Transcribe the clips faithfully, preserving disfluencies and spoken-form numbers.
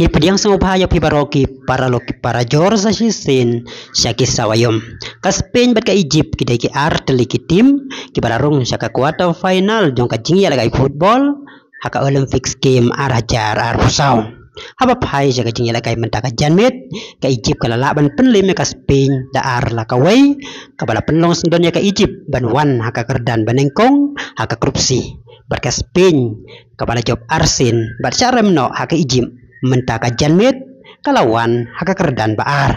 Ngi pdiang sngewbha ïa phi baroh ki paralok ki parajor sa shisien sha ki sawaïom. Ka Spain bad ka Egypt ki dei ki ar tylli ki tim kiba la rung sha ka quarter final jong ka jingïalehkai football ha ka Olympics Game ar hajar arphew saw. Haba phai sha ka jingïalehkai mynta ka janmiet, ka Egypt ka la lah ban pynlem ïa ka Spain da ar la kawei, kaba la pynlong syndon ïa ka Egypt ban wan ha ka kyrdan banyngkong ha ka Group C. Bad ka Spain kaba la jop arsien bad shah rem noh ha ka Egypt mynta ka janmiet, ka la wan ha ka kyrdan ba ar.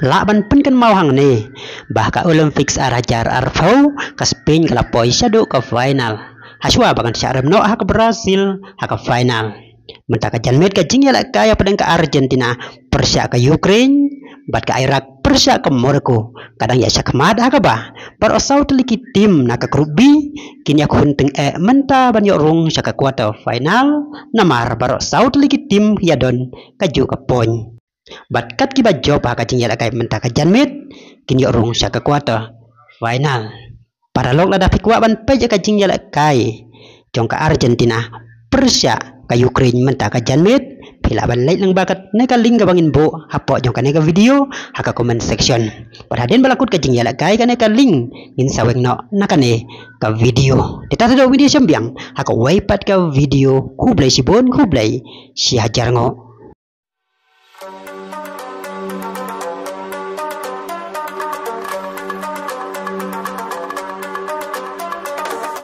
Lah ban pynkynmaw hangne ba ha ka Olympics ar hajar arphew, ka Spain ka la poi shaduh ka final, hashwa ba kan shah rem noh ha ka Brazil ha ka final. Mynta ka janmiet ka jingïalehkai hapdeng ka Argentina pyrshah ka Ukraine bad ka Iraq pyrshah ka Morocco ka dang ïa shah khmat ha kaba baroh saw tylli ki tim na ka Group B kin ïakhun tyngeh mynta ban ïoh rung sha ka quarter final, namar baroh saw tylli ki tim ki ïadon kajuh ka point. Bad kat kiba jop ha ka jingïalehkai mynta ka janmiet kin ïoh rung sha ka quarter final. Paralok, lada phi kwah ban peit ïa ka jingïalehkai jong ka Argentina pyrshah ka Ukraine mynta ka janmiet, phi lah ban leit lyngba kane ka link kaba ngin buh hapoh jong kane ka video ha ka comment section. Bad hadien ba la kut ka jingïalehkai, kane ka link ngin sa weng noh na kane ka video. Te ta sa da video shim biang ha kawei pat ka video. Khublei shibun, khublei shi hajar nguh.